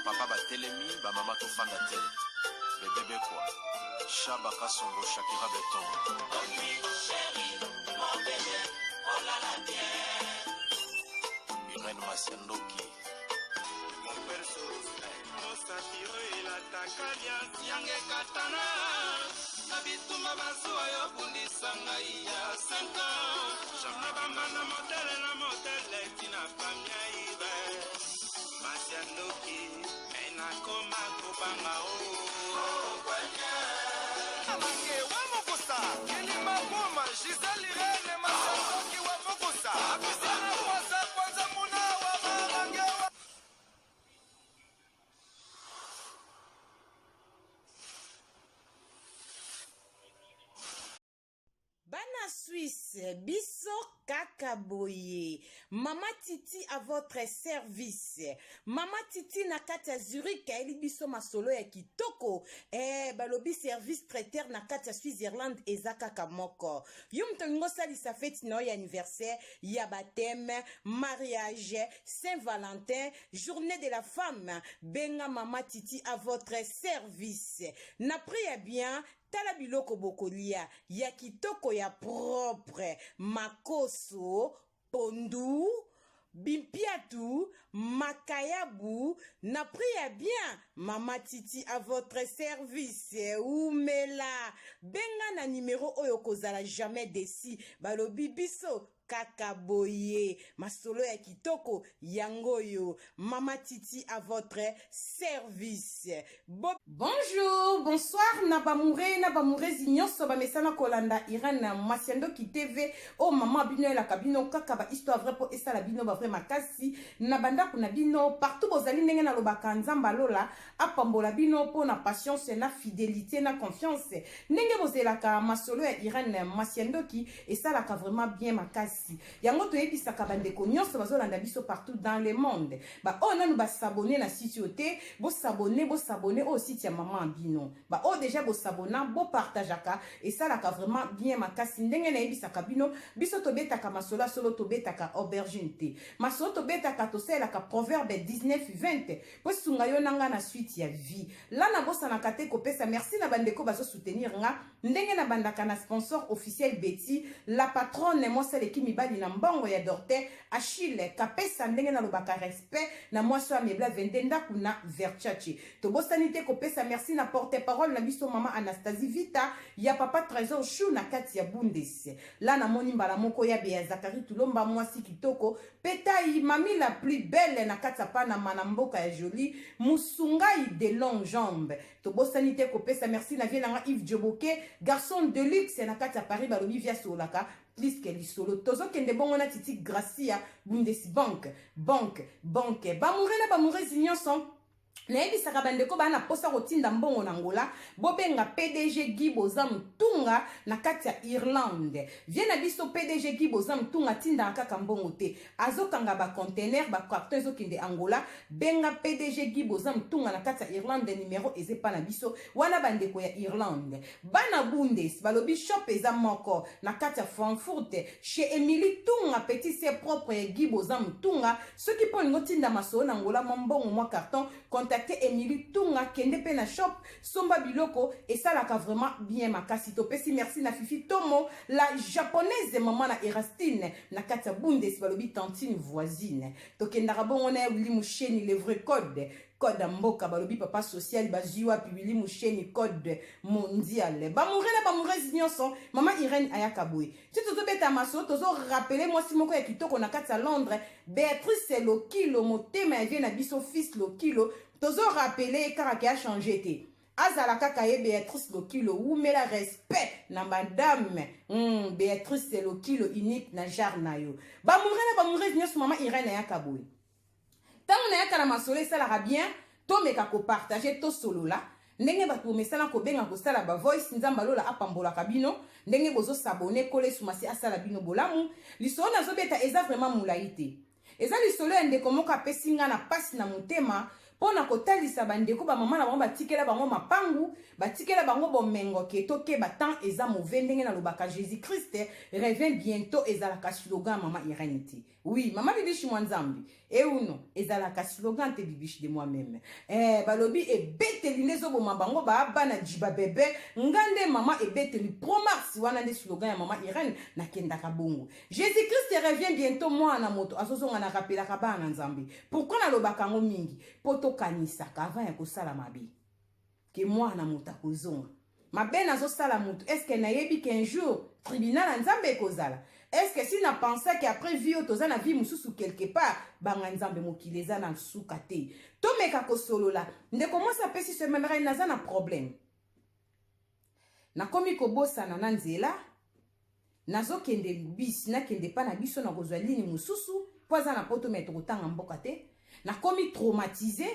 Ba papa batelemi, ba mama tofanda te. Bebe Bekwa, Shaba Kasongo, Shakira Beton. Irène Masiandoki. Mosapi oyo elataka liasi yanga ekatana na bitumba bazuwa yo bundisa ngai ya 5 ans na bambanda motele na motele tina famia ibe masi ya ndoki me nakoma kobanga o Mange wa mokosa kilima boma Gisèle Irène Masandoki wa mokosa Apisana kwasa kwanza muna wa mamange wa Bana Suisse, biso kaka boye. Mama Titi à votre service. Mama Titi na kati ya Zurich ayeli biso masolo ya kitoko. Eh, balobi service traiteur na kati ya Switzerland eza kaka moko. Yo moto olingi osalisa feti na yo ya anniversaire, ya baptême, mariage, Saint-Valentin, journée de la femme, benga Mama Titi à votre service. Na prix ya bien, Tala biloko bokolia ya kitoko ya propre, makoso, pondu, bimpiatu, makayabu na prix ya bien mama titi à votre service wumela benga na numero oyo okozala jamais desi balobi biso Kaka boye masolo ya kitoko yango oyo mama titi à votre service bo Bonjour, bonsoir na b'amoureux na b'amoureuses nyonso bamesana kolanda Irène Masiandoki TV oyo mama bino elaka bino kaka ba histoire vrai po esala bino ba vrai makasi na bandako na bino partout bozali ndenge nalobaka Nzambe alola apambola bino po na patience na fidelite na confiance ndenge bozelaka masolo ya Irène Masiandoki esalaka vraiment bien makasi yango toyebisaka bandeko nyonso bazolanda biso partout dans le monde baoyo nanu basabone na site oyo te bosabone bosabone oyo site ya mama bino baoyo deja bosabona bopartageaka esalaka vraiment bien makasi ndenge nayebisaka bino biso tobetaka masolo ya solo tobetaka aubergine te masolo tobetaka tosalelaka proverbe 19 20 po esunga yo na nga na suite ya vie la nabosanaka te kopesa merci na bandeko bazo soutenir nga ndenge na bandaka na sponsor officiel Betty la patronne mwasi aleki mibali na mbongo ya Dorte Achille Kapesa ndenge nalobaka respect na mwasi oyo amebla 22 ndaku na Verchace tobosani te kopesa merci na porte parole na biso mama Anastasie Vita ya papa Trésor Chou na kati ya Bundes la namoni mbala moko ya Bea Zacharie Tulomba mwasi kitoko Petayi mami la plus belle na kati ya Panama na mboka ya jolie Musungayi de longue jambe tobosani te kopesa merci na vie na nga Yves Djoboke garçon de luxe na kati ya Paris balobi vie asololaka plus que lisolo tozokende bongo na Titi Gracia Bundesbank banque banque bamoure na bamoureuses nyonso nayebisaka bandeko baa na mposa kotinda mbongo na Angola bobenga PDG Guy Boza Mutunga na kati ya Irlande vie na biso PDG Guy Boza Mutunga atindaka kaka mbongo te azokanga ba container ba carton ezokende Angola benga PDG Guy Boza Mutunga na kati ya Irlande numero eza epa na biso wana bandeko ya Irlande bana Bundes balobi shop eza moko na kati ya Frankfurt chez Emily Tunga petit c'est propre ya Guy Boza Mutunga Soki pe olingi otinda masolo na Angola mwa mbongo mwa carton, contacte Emily Tunga, kende pe na shop, somba biloko, esalaka vraiment bien makasi. Topesi merci na Fifi Tomo, la japonaise maman na Erastine, na kati ya Bundes balobi tantine voisine. Tokendaka bongo na Willy Musheni le vrai code, code ya mboka balobi papa social bazui wapi Willy Musheni code mondial. Ba moure na ba moureuses nyonso, maman Irène ayaka boye. Ti tozobeta masolo tozo rappeler mwasi moko ya kitoko na kati ya Londres, Beatrice Lokilo, motema ya vie na biso fils Lokilo, tozo rappeler ye kaka ke a changer te. Azala kaka ye Beatrice Lokilo, wumela respect na madame Beatrice Lokilo unique na genre na yo. Ba moureux na ba moureuses nyonso mama Irène ayaka boye. Tango nayaka na masolo esalaka bien tomeka ko partager tosolola ndenge batu bomesana kobenga kosala ba voice nzambe ya lola apambolaka bino ndenge bozo s'abonner nkolo yesu masiya asala bino bolamu lisolo nazobeta eza vraiment mulayi te eza lisolo ya ndeko moko apesi nga na pasi na motema pona kotalisa ba ndeko ba mama na bango batikela bango mapangu batikela bango bomengo ke tokeba temps eza mauvais ndenge nalobaka Jesus Christ revient bientot ezalaka slogan ya mama Irène te. Oui, mama Bibiche Mwanzambi. Euno ezalaka slogan te Bibiche de moi-même. Eh, balobi ebeteli nde ezoboma bango ba bana jiba bebe. Nga nde mama ebeteli promars wana nde slogan ya mama Irène nakendaka bongo. Jésus-Christ revient bientôt mwana moto azozonga na rappelaka bana na Nzambe. Pourquoi nalobaka yango mingi? Po tokanisaka avant ya kosala mabe. Ke mwana moto akozonga. Mabe nazosala moto, est-ce que nayebi qu'un jour tribunal ya Nzambe ekozala? Est-ce que si na pensa que après vie oyo toza na vie mosusu quelque part, banga Nzambe mokili eza na suka te. Tomeka kosolola. Ndeko mwasi apesi so meme naza na problème. Nakomi kobosana na nzela, nazokende bus, nakende pa na biso nakozwa ligne mosusu, po aza na poto mais tokotanga mboka te. Nakomi traumatisé,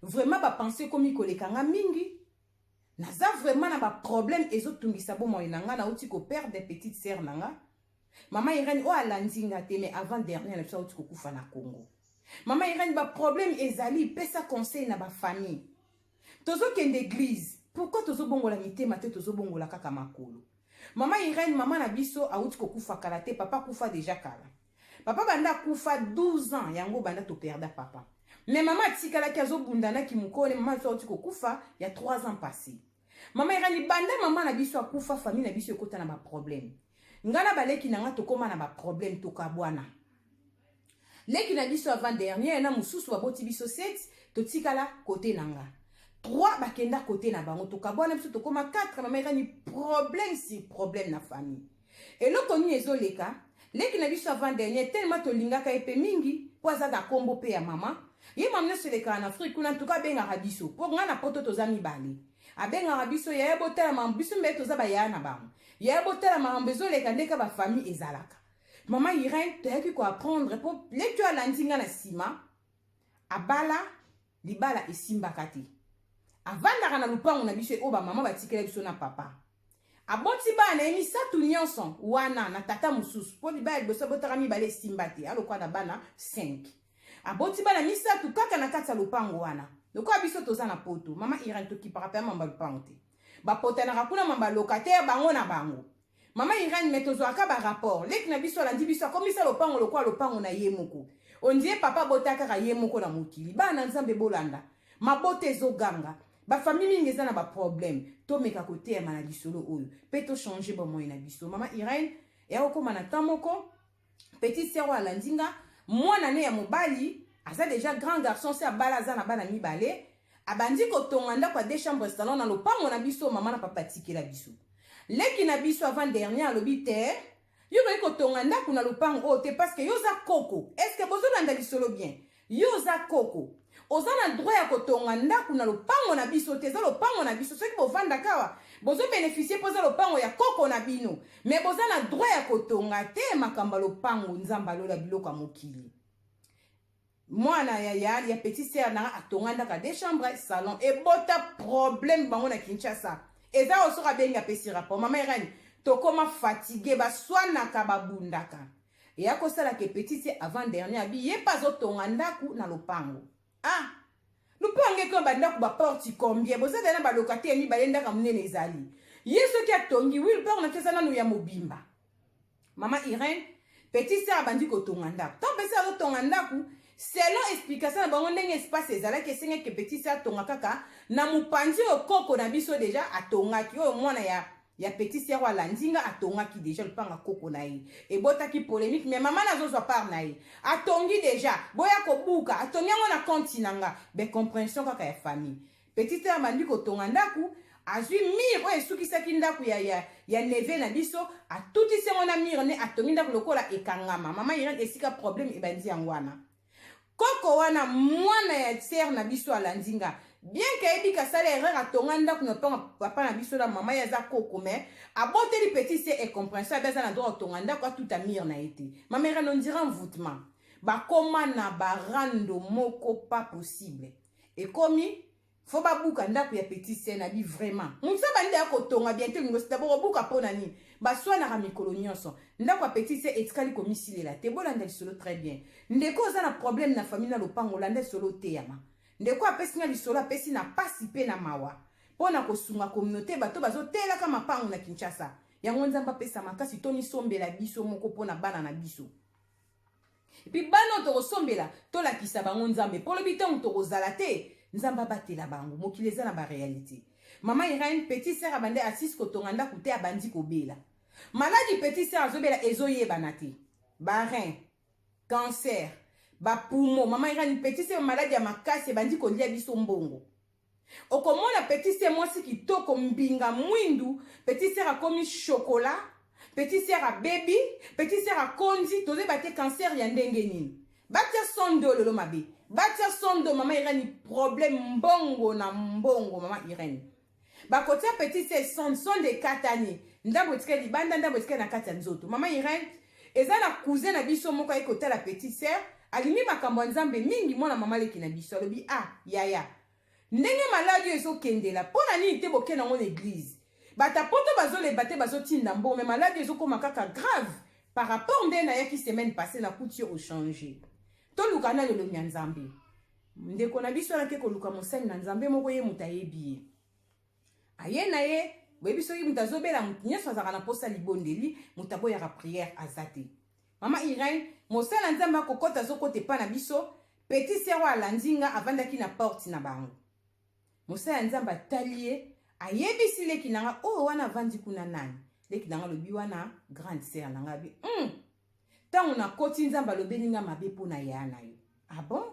vraiment ba pensées ekomi koleka nga mingi. Naza vraiment na ba problème ezotungisa bomoi na nga, nauti ko perdre petite sœur na nga. Mama Irène oyo alandi nga te mais avant dernier na biso auti kokufa na Congo. Mama Irène ba problème ezali, pesa conseil na ba famille. Tozokende église, pourquoi tozobongola mitema te, tozobongola kaka makolo? Mama Irène, mama na biso auti kokufa kala te, papa kufa déjà kala. Papa banda akufa 12 ans, yango banda to perda papa. Mais mama atikalaki azobundanaki mokolo, mama biso auti kokufa ya 3 ans passé. Mama Irène, banda mama na biso akufa, famille na biso ekota na ba problème. Nga na baleki na nga tokóma na ba problème, tokabwana. Leki na biso avant dernier na mosusu baboti biso 7, totikala kote na nga. 3 bakenda kote na bango, tokabwana biso tokóma 4. Mama Irène, problème sur problème na famille. Eloko nini ezoleka? Leki na biso avant dernier, tellement tolingaka ye mpe mingi mpo azaka kombo mpe ya mama ye, mama nyonso elekaka na Afrique kuna ntuka abengaka biso, mpo ngai na poto toza mibale. Abengaka biso: "Yaya, botala makambo." Biso mibale toza bayaya na bango. "Yaya, botala makambo ezoleka." Ndeka bafamille ezalaka. Mama Irène, toyaki koapprendre mpo leki oyo alandi nga na nsima abala, libala esimbaka te. Avandaka na lupango na biso oyo bamama batikela biso na papa. Aboti bana ye misato nyonso wana na tata mosusu, mpo libala liboso abotaka mibale esimba te. Alokwa na bana 5, aboti bana misato kaka na kati ya lopango wana. Lokola biso toza na poto, mama Irène, tokipaka mpe mamba lopango te. Bapotanaka kuna mamba locataire bango na bango. Mama Irène, me tozwaka barapport. Leki na biso alandi biso akomisa lopango lokola lopango na ye moko. Ondie papa abota kaka ye moko na mokili. Bana Nzambe, bolanda, mabota ezoganga, bafamille mingi eza na baproblème. Tomeka koteyama na lisolo oyo mpe tochange bomoi na biso. Mama Irène, eya kokóma na temps moko, petite sœur oyo alandi nga, mwana ne ya mobali aza déjà grand garçon, se abala, aza na bana mibale. Abandi kotonga ndako ya deux chambres salon na lopango na biso mama na papa atikela biso. Leki na biso avant dernier alobi: "Te, yo koki kotonga ndako na lopango oyo te, parce que yo oza koko." Est ce que bozolanda lisolo bien? "Yo oza koko, oza na droit ya kotonga ndako na lopango na biso te. Eza lopango na biso. Soki bovandaka awa, bozobénéficie mpo eza lopango ya koko na bino, mais boza na droit ya kotonga te." Makambo ya lopango, Nzambe alola biloko ya mokili. Mwana ya petit sœur nanga atonga ndako ya deux chambres salon, ebota problème bango na Kinshasa. Eza oyo soki abengi, apesi rapport. Mama Irène, tokóma fatigué, baswanaka, babundaka. Eya kosalaka petit sœur avant dernier abi ye mpe azotonga ndako na lopango. Ah, lopango ekoma bandako baporte combien? Bozala na balocataire mibale, ndako monene ezali. Ye soki atongi wi, lopango na biso eza nanu ya mobimba. Mama Irène, petit sœur abandi kotonga ndako. Ntango petit sœur azotonga ndako, selon explication na bango, ndenge espace ezalaki, esengaki petit sœur atonga kaka na mopanzi oyo koko na biso déjà atongaki, oyo mwana ya petit sœur oyo alandi nga atongaki déjà lopanga koko na ye. Ebotaki polémique, mais mama nazozwa part na ye, atongi déjà, boya kobuka, atongi yango na compte na nga. Bacompréhension kaka ya famille. Petit sœur abandi kotonga ndako, azwi mur oyo esukisaki ndako ya neveu na biso, atutisi yango na mur ne, atongi ndako lokola ekangama. Mama Irène, esika problème ebandi yango wana. Koko wana, mwana ya sœur na biso alandi nga, bien que ayebi kasala erreur, atonga ndako na mpango papa na biso na mama, ye aza koko, mais aboteli petit sœur incompréhension. Abe aza na droit kotonga ndako, atuta mur na ye te. Mama Irène, on dirait envoûtement. Bakóma na barando moko pas possible. Ekomi faut babuka ndako ya petit sœur na bi. Vraiment, motu abandi ya kotonga bientôt, olingo d'abord obuka mpo na nini? Baswanaka mikolo nyonso. Ndako ya petit sœur etikali komisilela te. Bolanda lisolo très bien. Ndeko oza na problème na famille na lopango, olanda lisolo, oteyama. Ndeko apesi nga lisolo, apesi na pasi mpe na mawa mpo na kosunga communauté, bato bazotelaka mapango na Kinshasa. Yango Nzambe apesa makasi, tomisombela biso moko mpo na bana na biso. Epuis bana oyo tokosombela, tolakisa bango Nzambe. Mpo lobi ntango tokozala te, Nzambe abatela bango. Mokili eza na ba realite. Mama Irène, petit sœur abandi asisi kotonga ndako te, abandi kobela. Maladi petit sœur azobela ezoyebana te. Ba rein, cancer, ba poumon. Mama Irène, petit sœur maladi ya makasi ebandi kolia biso mbongo. Okomona petit sœur mwasi kitoko mbinga mwindu, petit sœur akomi chocolat, petit sœur abebi, petit sœur akondi, tozoyeba te cancer ya ndenge nini. Batia sondo lelo mabe. Batia sondo mama Irène problème mbongo na mbongo mama Irène. Bakotia petit sœur sonde, sonde ekatani. Ndambo etikali libanda, ndambo etikali na kati ya nzoto. Mama Irène eza na cousin na biso moko aye kotala petite sœur, alingi makambo ya Nzambe mingi, mwana mama leki na biso alobi ah yaya ndenge maladi oyo ezokendela mpo na nini te bokende yango na eglise bato poto bazolemba te bazotinda mbongo me maladi ezokoma kaka grave par rapport nde nayaki semaine passée nakuti yo ochange toluka nani elongi ya Nzambe. Ndeko na biso wana ke koluka mosali na Nzambe moko ye moto ayebi ye aye na ye. Boyebi soki moto azobela, moto nyonso azalaka na mposa libondeli, moto aboyaka prière aza te. Mama Irène, mosala na Nzambe akokota azokota epa na biso, petit sœur oyo alandi nga avandaki na porte na bango. Mosala ya Nzambe atali ye, ayebisi leki na nga oyo wana avandi kuna nani. Leki na nga alobi wana grande sœur na nga abi ntango nakoti Nzambe alobeli nga mabe mpo na yaya na yo. Ah bon?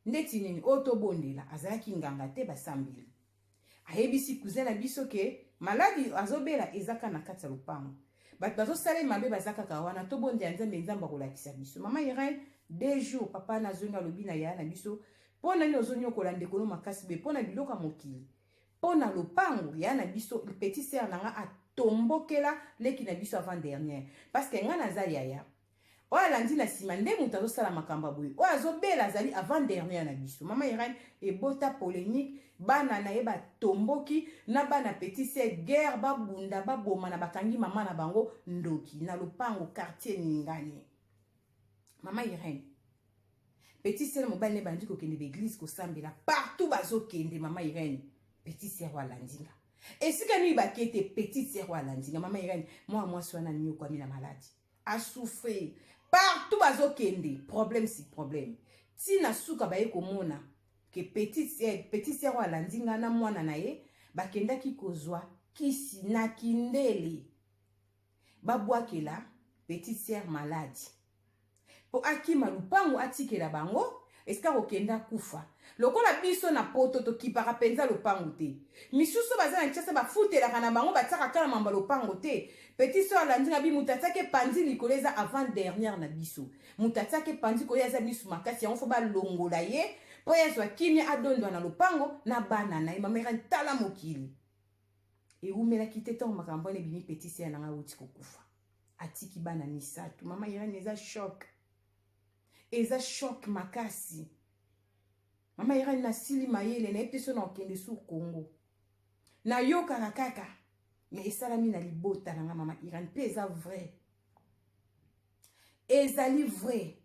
Ndeti nini oyo tobondela? Azalaki nganga te, basambeli. Ayebisi cousin na biso ke maladi azobela eza kaka na kati ya lopango. Bato bazosala mabe baza kaka wana, tobondela Nzambe, Nzambe akolakisa biso. Mama Irène, 2 jours papa nazongi alobi na yaya na biso, mpo na nini ozonyokola ndeko no makasi boye mpo na biloko ya mokili, mpo na lopango? Yaya na biso petit sœur na nga atombokela leki na biso avant dernière, parce que nga naza yaya oyo alandi na nsima nde moto azosala makambo ya boye, oyo azobela azali avant dernière na biso. Mama Irène, ebota polémique, bana na ye batomboki na bana petit sœur, guerre, babunda babomana, bakangi mama na bango ndoki na lopango, quartier ningani. Mama Irène, petit sœur mobali ne bandi kokende ba église kosambela partout bazokende. Mama Irène, petit sœur oyo alandi nga esika nini bakete, petit sœur oyo alandi nga. Mama Irène, mwana mwasi wana nyokwami na maladi, asouffrir partout bazokende, problème si problème, ntina suka baye komona ke petit sœur oyo alandi nga na mwana na ye bakendaki kozwa kisi na kindele, babwakela petite sœur maladi mpo akima lupango, atikela bango esika kokenda kufa. Lokola biso na poto tokipaka mpenza lopango te, misusu baza na Kinshasa bafutelaka na bango, batiaka kaka mamba lopango te. Petit sœur alandi nga bi moto atiaki epanzi likolo eza avant dernière na biso, moto atiaki epanzi koyo aza misu makasi, yango fo balongola ye mpo ye azwa kimia, adondwa na lopango na bana na ye. Mama Irène, tala mokili ewumelaki te ntango makambo wana ebimi, petit sœur na ngai awuti kokufa, atiki bana misato. Mama Irène, eza choc, eza choc makasi. Mama Irène, nasili mayele, nayebi te so na okende sur Congo, nayokaka kaka me esalami na libota na nga. Mama Irène, mpe eza vrai, ezali vrai.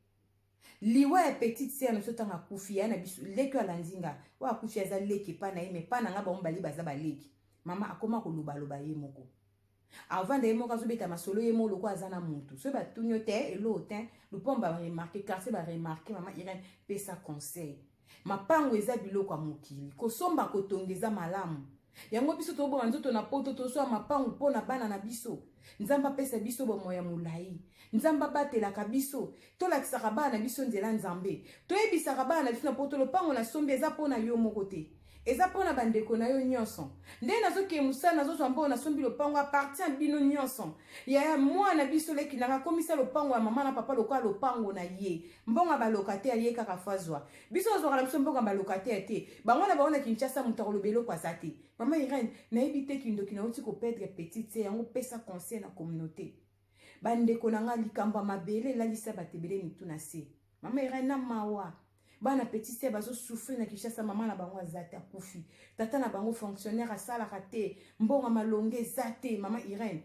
Liwa ya petite sœur na biso, ntango akufi, ya na biso leki oyo alandi nga, oyo akufi aza leki epa na ye, me epa na nga bango bali baza baleki. Mama akoma kolobaloba ye moko, avanda ye moko, azobeta masolo ye moko lokola aza na motu. Soki batuni yo te eloo te, lupombo baremarquer, quartier baremarquer. Mama Irène, pesa conseil. Mapango eza biloko ya mokili, kosomba kotonga eza malamu. Yango biso toboma nzoto na poto, tozwa mapango mpo na bana na biso. Nzambe apesa biso bomoi ya molai, Nzambe abatelaka biso, tolakisaka bana na biso nzela Nzambe, toyebisaka bana na biso na poto: lopango na sombi eza mpo na yo moko te, eza mpo na bandeko na yo nyonso. Nde nazokende mosala, nazozwa mbongo, nasombi lopango, appartient bino nyonso. Yaya mwana biso leki nanga akomisa lopango ya mama na papa lokola lopango na ye. Mbongo ya balocataire ye kaka fazwa, biso tozwaka na biso mbongo ya balocataire te. Bango na bango na Kinshasa, moto akoloba eloko aza te. Mama Irène, nayebi te kindoki, nauti koperdre petite sœur. Yango pesa conseil na communauté, bandeko na nga. Likambo ya mabele elalisa bato ebele mitu na se. Mama Irène, na mawa, bana petit sœur bazosouffrir na Kinshasa. Mama na bango aza te, akufi. Tata na bango fonctionnaire, asalaka te, mbongo malonge eza te. Mama Irène,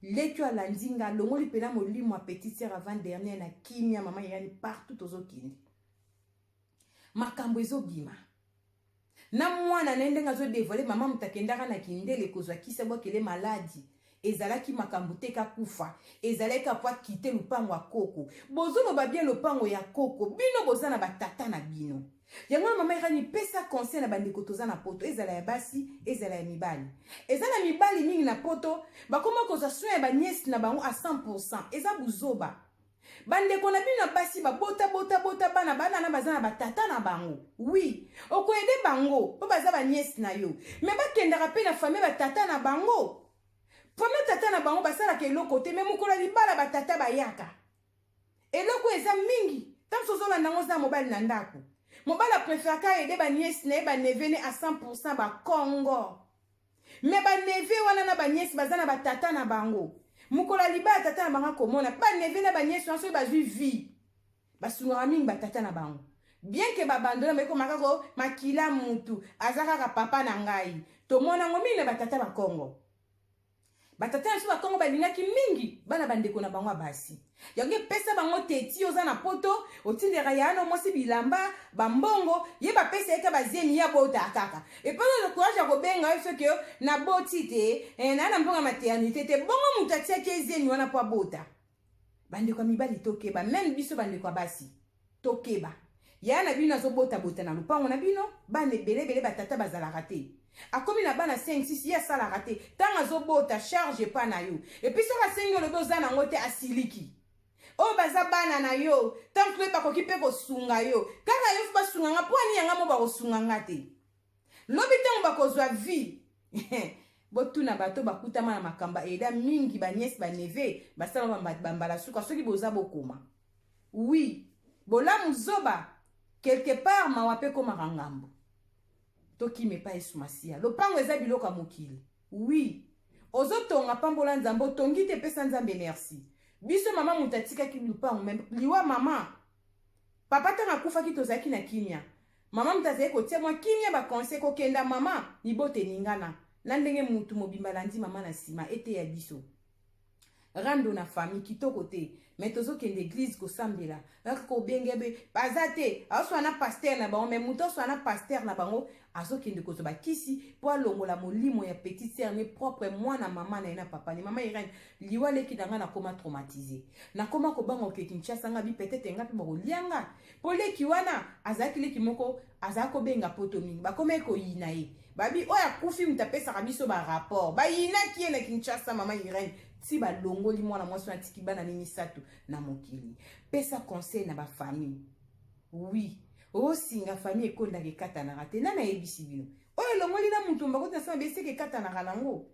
leki oyo alandi nga alongoli mpena molimo ya petite sœur avant dernière na kimia. Mama Irène, partout tozokende, makambo ezobima na mwana na ye ndenge azodévoiler mama moto akendaka na kindele kozwa kisi, abwakele maladi. Ezalaki makambo te kakufa, ezalaki kaka po akite lupango ya koko. Bozoloba bien lopango ya koko, bino boza na ba tata na bino. Yango wana mama Irani pesa conseil na bandeko toza na poto, ezala ya basi, ezala ya mibali. Eza na mibali mingi na poto bakoma kozwa soin ya ba nièce na bango à 100%. Eza buzoba. Bandeko na bino ya basi babota bota bota bana bana na baza na batata na bango. Oui, okoyede bango po baza ba nièce na yo. Mais bakendaka pe na famille ba tata na bango. Famille tata na bango basalaka eloko te, mais mokolo ya libala ba tata bayaka. Eloko eza mingi, tango mosusu ozolanda yango oza mobali na ndako. Mobali a preferaka aide ba nièce na ye ba neveu ne à 100% ba kongo. Mais ba neveu wana na ba nièce baza na ba tata na bango. Mokolo ya libala tata na bango akomona ba neveu na ba nièce wana soki bazwi vie basungaka mingi ba tata na bango. Bien que ba abandonna mais ekoma kaka oh, makila mutu aza kaka papa na ngai. Tomona yango mingi na ba tata ba kongo. Batata na biso bakongo balingaki mingi bana bandeko na bango ya basi. Yango epesa bango teti oza na poto otindela ya no mwasi bilamba bambongo ye bapesa ye ka bazemi ye abota kaka epesa yo courage ya kobenga yo soki naboti te eh, na na mbongo ya maternité te bongo moto atiaki ye zemi wana mpo abota. Bandeko ya mibali tokeba, meme biso bandeko ya basi tokeba. Yaya na bino azobotabota na lopango na bino, bana ebele ebele batata bazalaka te. Akomi na bana 5 6 ye asalaka te. Ntango azobota charge epa na yo. Epuis soki asengi olobi oza nango te asiliki. Oyo baza bana na yo, ntango mpe bakoki mpe kosunga yo. Kaka yo fo basunga nga mpo ani yanga mo bakosunga nga te. Lobi ntango bakozwa vie botuna bato bakutama na makambo eda mingi ba nièce ba neveu basala bambala suka soki boza bokoma. Oui, bolamu zoba quelque part mawa pe komaka ngambo. Tokima epai Yesu Masiya. Lopango eza biloko ya mokili. Oui, ozotonga pambola Nzambe, otongi te pesa Nzambe merci. Biso mama moto atikaki lupango, mais liwa mama papa ntango akufaki tozalaki na kimia. Mama moto azali kotia mwa kimia ba conseil kokenda mama libota eningana na ndenge mutu mobimba alandi mama na nsima eteya biso. Rando na famille kitoko te mais tozokende eglise kosambela kaka kobenge be baza te azoswana na pasteur na bango mais moto aswana na pasteur na bango azokende kozwa bakisi mpo alongola molimo ya petite sœur ne propre mwana mama na ye na papa ne mama Irène liwa leki na ngai nakoma traumatise nakoma kobanga oke Kinshasa nga bi peut-être nga mpe bakolia nga mpo leki wana azalaki leki moko azalaki kobenga poto mingi bakomaki koyina ye babi oyo akufi moto apesaka biso barapport bayinaki ye na Kinshasa mama Irène ti balongoli mwana mwasi wana atiki bana ne misato na mokili pesa conseil na bafamille oui osinga famille ekondaka ekatanaka te nani ayebisi bino oyo elongoli na moto mbakoti na sama beseke ekatanaka nango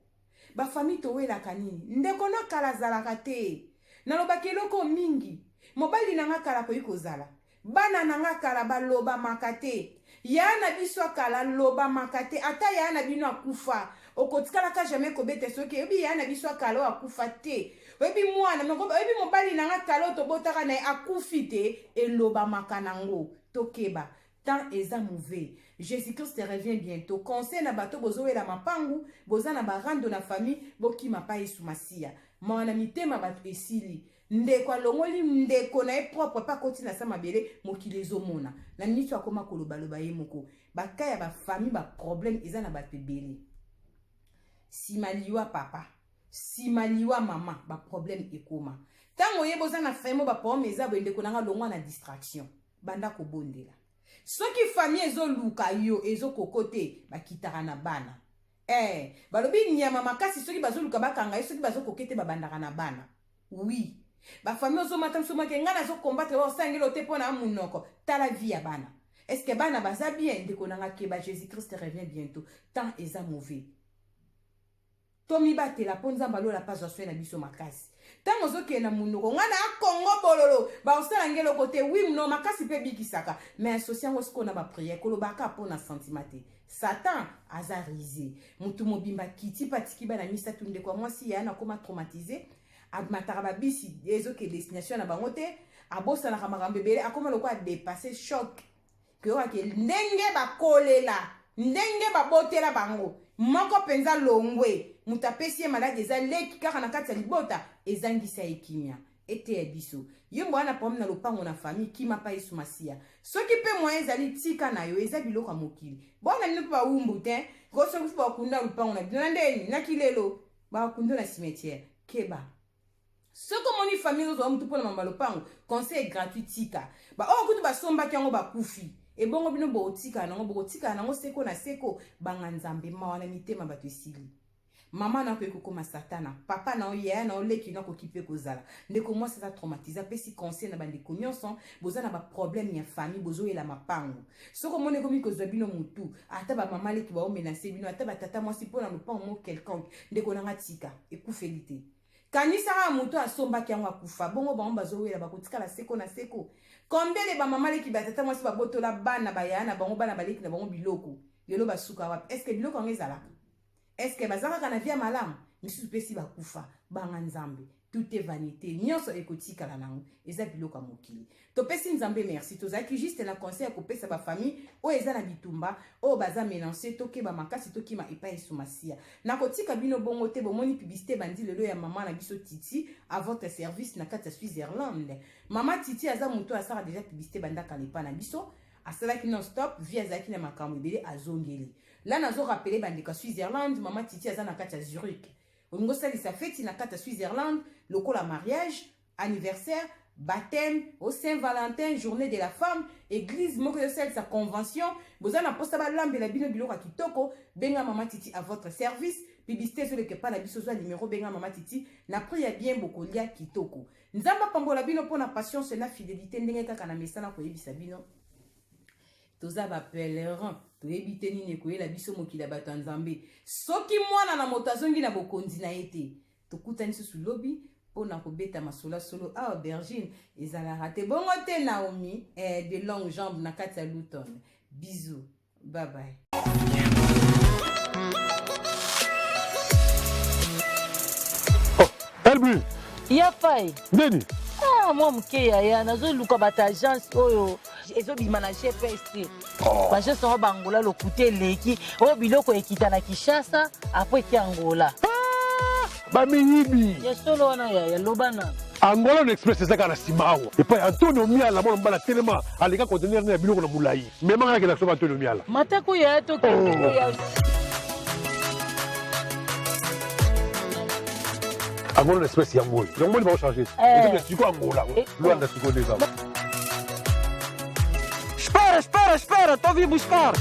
bafamille towelaka nini ndeko na kala azalaka te nalobaka eloko mingi mobali na nga kala akoki kozala Bana na nga kala balobamaka te. Yaya na biso ya kala alobamaka te. Ata yaya na bino akufa, okotikalaka jamais kobeta soki oyebi yaya na biso ya kala oyo akufa te. Oyebi mwana, oyebi mobali na nga kala oyo tobotaka na ye akufi te, elobamaka nango. Tokeba. Temps eza mauvais. Jesus-Christ revient bientot. Conseil na bato bozowela mapangu, boza na ba rando na famille, bokima pa Yesu Masiya. Mawa na mitema bato esili. Ndeko alongoli ndeko na ye propre pe akoti na sa mabele mokili ezomona na minute akoma kolobaloba ye moko ba cas ya ba famille ba problème eza na bato ebele sima liwa papa sima liwa mama ba problème ekoma ntango oyeba oza na famille ba problème eza boye ndeko na nga longwa na distraction banda kobondela soki famille ezoluka yo ezokoko te bakitaka na bana Eh, balobi nyama makasi soki bazoluka bakanga ye soki bazokoke te babandaka na bana. Oui. Ba famille ozomata mosusu make ngai nazo combattre ba osangeli te mpo na munoko. Tala vie ya bana. Est-ce que bana baza bien ndeko na nga keba Jésus-Christ revient bientôt. Temps eza mauvais. Tomibatela mpo Nzambe alola mpe azwa soin na biso makasi. Ntango ozokende na munoko ngai na Congo bololo bakosala ngai eloko te. Oui, munoko makasi mpe ebikisaka. Mais associe yango sikoyo na ba prière kolobaka mpo na sentiment te. Satan aza rise. Mutu mobimba akiti mpe atiki bana misato ndeko ya mwasi ya nakoma traumatise amataka babisi ezoke destination na bango te abosanaka makambo ebele akoma lokola depasse choc koyoka ke ndenge bakolela ndenge babotela bango moko mpenza longwe moto apesi ye maladi eza leki kaka na kati ya libota ezangisa ye kimia eteya biso ye mbwa na problème na lopango na famille kima pa yesu masiya soki mpe moyen ezali tika na yo eza biloko ya mokili bona bino mpe bawumbu te ko soki mpe bakunda lopango na bino na ndeni na kilelo. Bakunda na cimetière. Keba. Soki omoni famille ozozwa mutu mpo na mama lopango, conseil gratuit tika. Ba oyo kutu basombaki yango bakufi. Ebongo bino bokotikala nango, bokotikala nango seko na seko, banga Nzambe, mawa na mitema bato esili. Mama na akoki kokoma satana, papa na yo, yaya na yo, leki na akoki mpe kozala. Ndeko mwasi aza traumatise, apesi conseil na bandeko nyonso, boza na ba problème ya famille, bozoyela mapango. Soki omoni ekomi kozwa bino mutu, ata ba mama leki bao menacer bino, ata ba tata mwasi mpo na lopango moko quelconque, ndeko na nga tika, ekufeli te. Kanisa kaka moto asombaki yango akufa, bongo bango bazowela bakotikala seko na seko. Combien de ba mama leki ba tata mwasi babotola bana ba yaya na bango, bana baleki na bango biloko, lelo basuka wapi? Est-ce que biloko yango ezalaka? Est-ce que baza kaka na vie ya malamu? Misusu pe si bakufa. Banga Nzambe. Tout est vanité. Nyonso ekotikala nango. Eza biloko ya mokili. Topesi Nzambe merci. Tozalaki juste na conseil ya kopesa ba famille oyo eza na bitumba, oyo baza menacer, tokeba makasi, tokima epai Yesu Masiya. Nakotika bino bongo te, bomoni publicité ebandi lelo ya mama na biso Titi à votre service na kati ya Switzerland. Mama Titi aza moto oyo asala déjà publicité banda kala epai na biso. Asalaki non stop, vie azalaki na makambo ebele azongeli. Là nazo rappeler bandeko ya Switzerland, mama Titi aza na kati ya Zurich. Olingi osalisa feti na kati ya Switzerland lokola mariage, anniversaire, baptême, au Saint-Valentin, journée de la femme, église moko ezosalisa convention, boza na posa balambela bino biloko ya kitoko, benga mama Titi à votre service. Publicité ezoleka epai na biso, zwa numéro benga mama Titi na prix ya bien, bokolia kitoko. Nzambe apambola bino mpo na patience na fidélité ndenge kaka na mesana koyebisa bino. Toza ba pèlerin, toyebi te nini ekoyela biso mokili ya bato ya Nzambe. Soki mwana na moto azongi na bokonzi na ye te, tokutani susu lobi mpo na kobeta masolo solo awa aubergine ezalaka te bongo te. Naomi de longue jambe na kati ya Luton. Bisous, bye bye. Oh, Elbu. Ya fai. Nini? Ah, mwa moke yaya, nazoluka bato agence oyo ezobima na GPS te. Oh. Baagence yango bangola lokuta eleki oyo biloko ekita na Kinshasa apo eki Angola. Ah, bamiyibi. Ya solo wana yaya, loba na. Angola no Express eza kaka na nsima awa epai Antonio Miala, mwana mobali atelema aleka conteneur na ya biloko na molai. Memanga nakenda soba Antonio Miala. Matako yaya tokende. Oh. Angola na Express yango oyo yango moni baochange ezali sikoyo Angola Luanda sikoyo nde eza. Espera, espera, espera, tô vim buscar.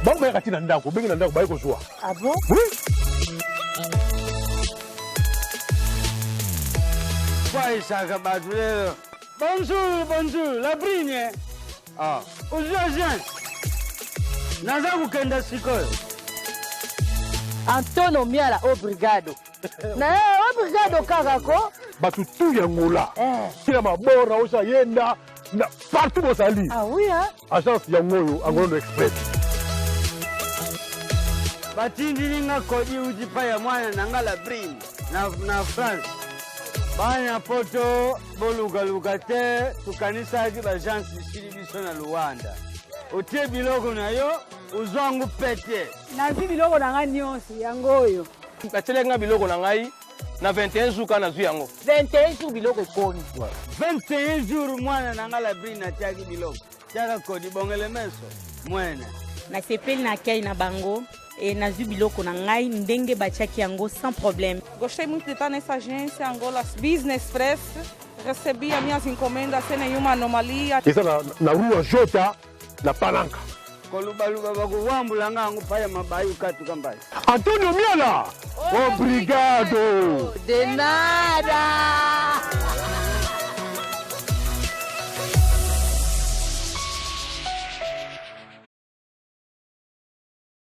Bango bayaka ti na ndako, obengi na ndako baye kozwa. Ah bon? Oui. Kwaisaka bato lelo. Bonjour, bonjour, la brine. Ah, ozwi agent. Naza kokenda sikoyo. Antonio Miala obrigado. Na ye obrigado kaka ko. Bato tu ya Angola. Eh. Tina mabora osa yenda na partout bozali. Ah oui hein. Agence yango oyo Angola no Express. Batindili nga kodi uti pa ya mwana na nga la brine na France. Bana poto bolukaluka te, tokanisaki baagence esili biso na Luanda. Otie biloko na yo, ozwango pete. Nazwi biloko na ngai nyonso yango oyo. Batielaki nga biloko na ngai na 21 jours kaka nazwi yango. 21 jours biloko ekomi. 21 jours mwana na nga la brine atiaki biloko. Tiaka kodi bongele meso mwene. Nasepeli na accueil na bango e nazwi biloko na ngai ndenge batiaki yango sans problème. Gostei muito de estar nessa agência Angola Business Express. Recebi as minhas encomendas sem nenhuma anomalia. Eza na rua Jota na Palanca. Kolubaluba bakuwambula ngango paya mabayu katuka mbai. Antonio Miala, obrigado. De nada.